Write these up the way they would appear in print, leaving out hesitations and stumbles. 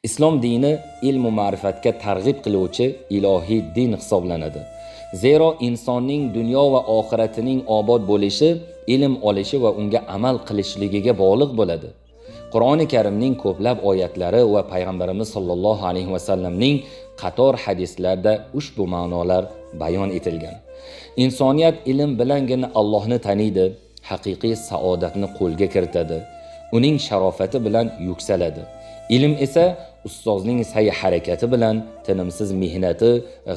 Islom dini ilmu ma'rifatga targ'ib qiluvchi ilohiy din hisoblanadi. Zero insonning dunyo va oxiratining obod bo'lishi, ilm olishi va unga amal qilishligiga bog'liq bo'ladi. Qur'oni Karimning ko'plab oyatlari va payg'ambarimiz sollallohu alayhi vasallamning qator hadislarida ushbu ma'nolar bayon etilgan. Insoniyat ilm bilangina Allohni taniydi, haqiqiy saodatni qo'lga kiritadi, uning sharofati bilan yuksaladi. Ilm esa ustozning sa'y harakati bilan, tinimsiz mehnati,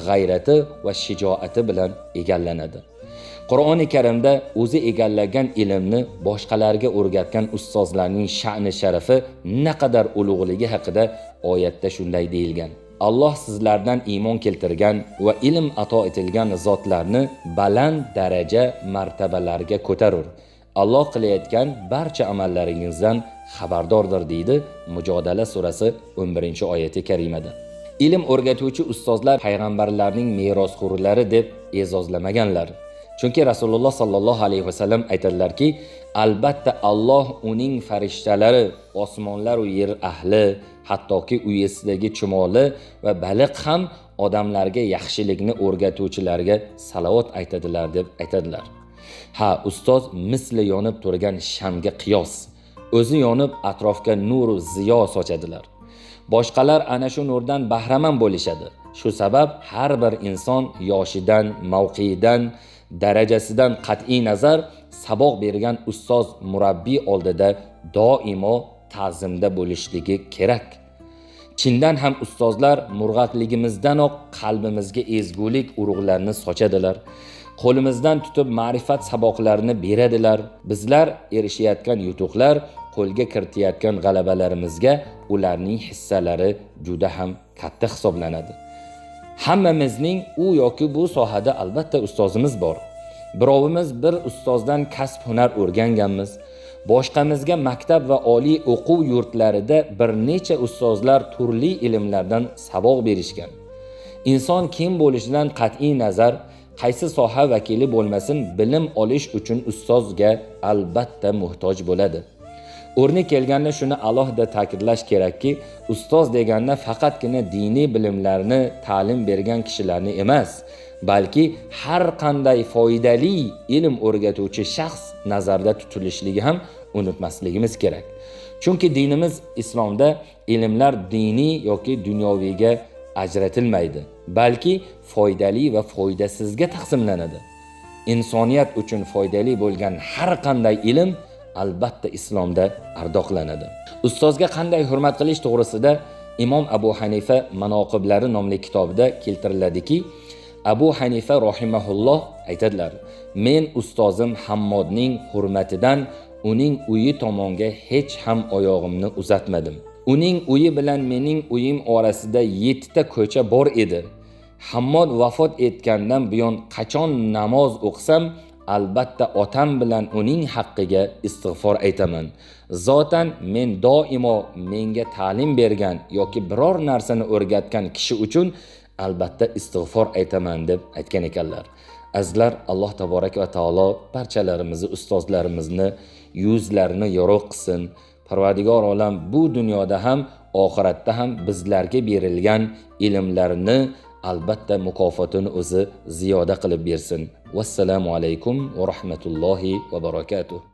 g'ayrati va shijoati bilan egallanadi. Qur'oni Karimda o'zi egallagan ilmni boshqalarga o'rgatgan ustozlarning sha'ni sharafi naqadar ulug'ligi haqida oyatda shunday deyilgan: Alloh sizlardan iymon keltirgan va ilm ato etilgan zotlarni baland daraja martabalarga ko'tarur. Alloh qilayotgan barcha amallaringizdan xabardordir, deydi Mujodala surasi 11-oyati karimada. Ilm o'rgatuvchi ustozlar payg'ambarlarning merosxo'rlari deb e'zozlamaganlar. Chunki Rasululloh sallallohu alayhi vasallam aytadilarki, albatta Alloh uning farishtalari, osmonlar va yer ahli, hattoki uyisidagi chumoli va baliq ham odamlarga yaxshilikni o'rgatuvchilarga salovat aytadilar deb aytadilar. Ha, ustoz misli yonib turgan shamga qiyos. O'zi yonib atrofga nur va ziyo sochadilar. Boshqalar ana shu nurdan bahramand bo'lishadi. Shu sabab har bir inson yoshidan, mavqeidan, darajasidan qat'iy nazar saboq bergan ustoz murabbiy oldida doimo ta'zimda bo'lishligi kerak. Chindan ham ustozlar murg'akligimizdanoq qalbimizga ezgulik urug'larini sochadilar. Qo'limizdan tutib ma'rifat saboqlarini beradilar. Bizlar erishayotgan yutuqlar, qo'lga kiritayotgan g'alabalarimizga ularning hissalari juda ham katta hisoblanadi. Hammamizning u yoki bu sohada albatta ustozimiz bor. Birovimiz bir ustozdan kasb hunar o'rganganmiz. Boshqamizga maktab va oliy o'quv yurtlarida bir necha ustozlar turli ilmlardan saboq berishgan. Inson kim bo'lishidan qat'iy nazar, qaysi soha vakili bo'lmasin, bilim olish uchun ustozga albatta muhtoj bo'ladi. O'rni kelganda shuni alohida ta'kidlash kerakki, ustoz deganda faqatgina diniy bilimlarni ta'lim bergan kishilarni emas, balki har qanday foydali ilm o'rgatuvchi shaxs nazarda tutilishligi ham unutmasligimiz kerak. Chunki dinimiz islomda ilmlar diniy yoki dunyoviyga ajratilmaydi, balki foydali va foydasizga taqsimlanadi. Insoniyat uchun foydali bo'lgan har qanday ilm albatta islomda ardoqlanadi. Ustozga qanday hurmat qilish to'g'risida Imom Abu Hanifa Manoqiblari nomli kitobida keltiriladiki, Abu Hanifa rahimahulloh aytadilar: men ustozim Hammodning hurmatidan uning uyi tomonga hech ham oyog'imni uzatmadim. Uning uyi bilan mening uyim orasida 7 ta ko'cha bor edi. Hammod vafot etgandan buyon qachon namoz o'qisam, albatta otam bilan uning haqqiga istig'for aytaman. Zotan men doimo menga ta'lim bergan yoki biror narsani o'rgatgan kishi uchun albatta istig'for aytaman deb aytgan ekanlar. Azizlar, Alloh taborak va taolo barchalarimizni, ustozlarimizni yuzlarini yorug' qilsin. Parvardigor olam bu dunyoda ham, oxiratda ham bizlarga berilgan ilmlarni albatta mukofotini o'zi ziyoda qilib bersin. Vassalomu alaykum va rahmatullohi va barakatuh.